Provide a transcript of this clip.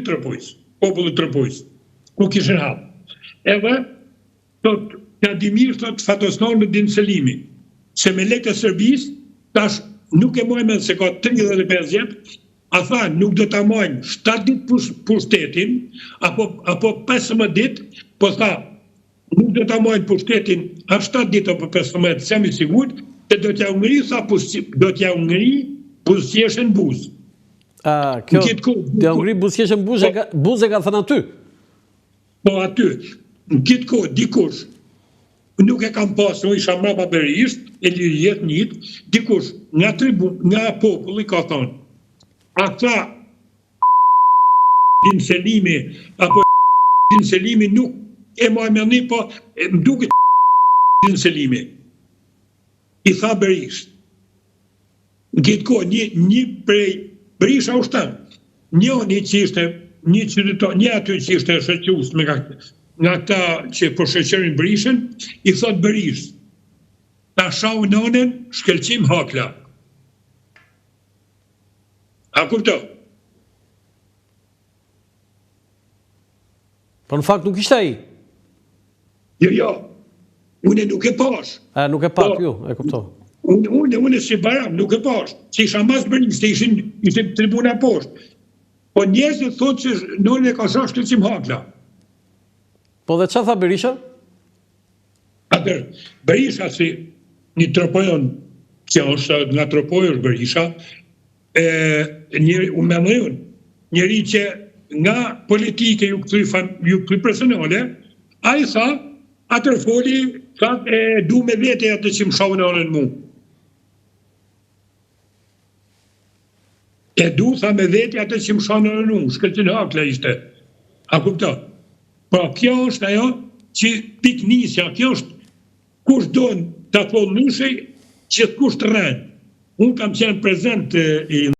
Tropojës, popullit Tropojës, ku kishin hall. Edhe, thot, ta di mirë, thot, Fatos Nano Din Selimi, se me lekët e Serbisë, tash nuk e maj mend se ka 35 vjet, a tha nuk do ta majnë 7 ditë pushtetin, apo, apo 15 ditë, po tha, nuk do ta majnë pushtetin a 7 ditë apo 15, s'jam i sigurt, se do t'ja ngri, tha, do t'ja ngri buzëqeshjen buzë. A, kjo, t'ja ngri buzëqeshjen buzë, po, buzë e ka thënë aty? Po aty, në këtë kohë, dikush, nuk e kam pasë, unë isha mrapa Berishës, e lirjet njët, dikush, nga tribu, nga populli ka thonë, a tha, Din Selimi, apo Din Selimi nuk e maj mend, po më duket Din Selimi. I tha Berishës. Në këtë kohë, një, një prej Berisha u shtan, njëni që ishte një qytetar, një aty që ishte shoqërues me nga, nga këta që po shoqëronin Berishën, i thot Berishës, ta shau nënën Shkëlqim Hakla. A kupto? Po në fakt nuk ishte ai. Jo, jo. Unë nuk e pash. A, nuk e patë, po, ju, e kuptoj. Unë, unë, unë si Bajram, nuk e pash. Se isha mas Berishës, se ishin, ishin tribuna poshtë. Po njerëzit thotë që nënën e ka sha Shkëlqim Hakla. Po dhe ça tha Berisha? Atëherë, Berisha si një tropojan, që është nga Tropoja është Berisha, e njeri, unë mendoj unë, njeri që nga politike ju kthy, ju kthy personale, ai tha, atëherë foli, tha, e du me vete atë që më shau nënën mu. E du, tha me vete atë që më shau nënën mu, Shkëlqim Hakla ishte. A kupto? Pra, kjo është ajo që pikënisja, kjo është kush don ta thonë ndryshe, gjithkush të rren. Unë kam qenë prezent i.